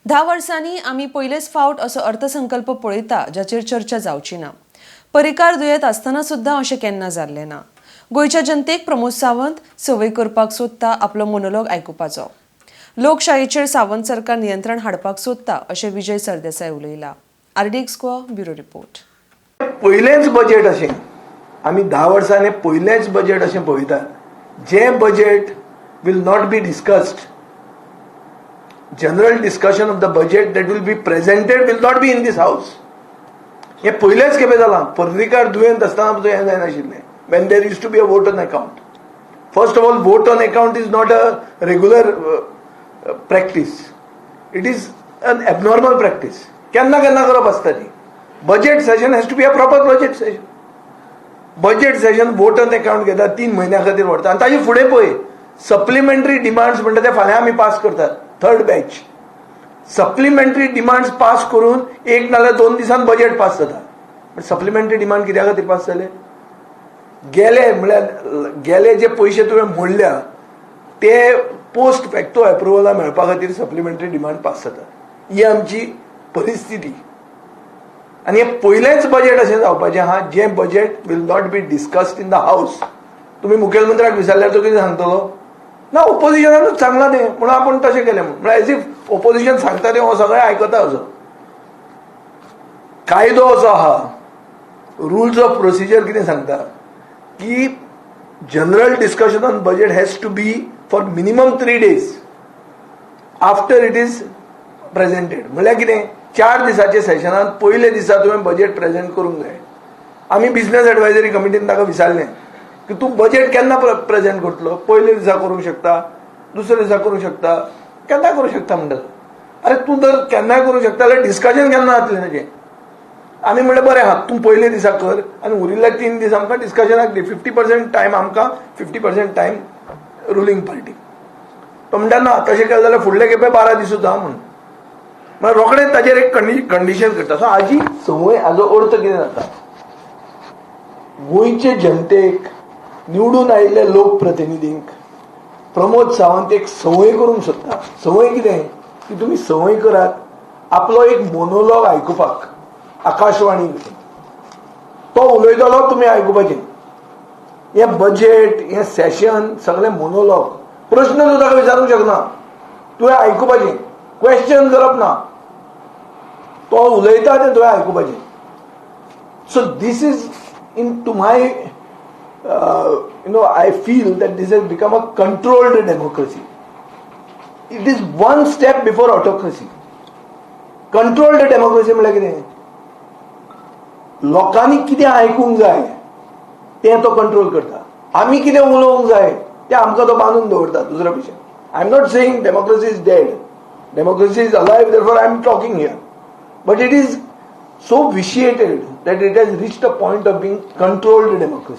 10 वर्सांनी आमी पयलेच फावट असो अर्थसंकल्प पळयता जाचेर चर्चा जावची ना. पर्रीकार दुयेंत आसतना सुद्दां अशें केन्ना जाल्लें ना. गोंयच्या जनतेक प्रमोद सावंत संवय करपाक सोदता आपलो मोनोलॉग आयकुपाचो. लोकशायेचेर सावंत सरकार नियंत्रण हाडपाक सोदता, अशें विजय सरदेसाय उलयला. RDX Goa, bureau report. पयलेंच बजेट अशें आमी 10 वर्सांनी पयलेंच बजेट अशें पळयतात जें budget will not be discussed. General discussion of the budget that will be presented will not be in this house. हें पयलेच खेपे जालां. पर्रीकार दुयेंत आसतना सुद्दां हें जायनाशिल्लें, when there used to be a vote on account. First of all, vote on account is not a regular practice. It is an abnormal practice. केन्ना केन्ना करप आसता ती. Budget session has to be a proper budget session. Budget session, vote on account घेता, 3 म्हयन्या खातीर व्हरता आनी ताजे फुडें पळय, सप्लिमेंटरी डिमांड्स म्हणटा ते फाल्यां आमी पास करतात. Third batch supplementary demands pass करून एक नाल्यार 2 दिसान बजेट पास जाता. पण सप्लिमेंटरी डिमांड कित्या खातीर पास जाले? गेले म्हळ्यार गेले जे पयशे तुवें मोडल्या ते पोस्ट फॅक्टो एप्रुवला मेळपा खातीर सप्लिमेंटरी डिमांड पास जाता. ही आमची परिस्थिती आनी हें पयलेंच बजेट अशें जावपाचें आहा जें budget will not be discussed in the house. तुमी मुखेलमंत्र्याक विचारल्यार तो कितें सांगतलो? ना, ओपोजिशनानूच सांगलां तें म्हणून आपूण तशें केलें म्हूण. म्हळ्यार एज if opposition सांगता तें हो सगळें आयकता असो. कायदो असो आहा, रुल्स ऑफ प्रोसिजर कितें सांगता की general discussion on budget has to be for minimum 3 days after it is presented. म्हणल्यार कितें, 4 दिसाच्या सेशनात पयले दिसा तुवें बजेट प्रेझेंट करूंक जाय. आमी बिझनेस एडवायजरी कमिटीन ताका विचारलें की तूं बजेट केन्ना प्रेझेंट करतलो? पयले दिसा करूंक शकता, दुसऱ्या दिसा करूंक शकता, केन्ना करूंक शकता म्हणटा तो. अरे, तूं जर केन्नाय करूंक शकता जाल्यार डिस्कशन केन्ना जातलें ताजें? आमी म्हणलें, बरें आहा, तूं पयले दिसा कर आनी उरिल्ले 3 दीस आमकां डिस्कशनाक दी. 50% टायम आमकां, 50% टायम रुलींग पार्टी. तो म्हणटा, ना, तशें केलें जाल्यार फुडले खेपे 12 दिसूच आहा म्हणून. मागीर रोखडेच ताजेर एक कंडिशन करता. सो हाजी संवय, हाजो अर्थ कितें जाता, गोंयचे जनतेक, निवडून आयिल्ले लोकप्रतिनिधींक प्रमोद सावंत एक संवय करूंक सोदता. संवय कितें की तुमी संवय करात आपलो एक मोनोलॉग आयकुपाक आकाशवाणी. तो उलयतलो, तुमी आयकुपाचें. हें बजेट, हें सेशन सगळें मोनोलॉग. प्रश्न तूं ताका विचारूंक शकना, तुवें आयकुपाचें, क्वेश्चन करप ना. तो उलयता तें तुवें आयकुपाचें. So this is in to my I feel that this has become a controlled democracy. It is one step before autocracy. Controlled democracy म्हणल्यार कितें? लोकांनी कितें आयकूंक जाय तें तो कंट्रोल करता. आमी कितें उलोवंक जाय तें आमकां तो बांदून दवरता. दुसऱ्या भशेन, I am not saying democracy is dead. Democracy is alive, therefore I am talking here, but it is so vitiated that it has reached a point of being controlled democracy.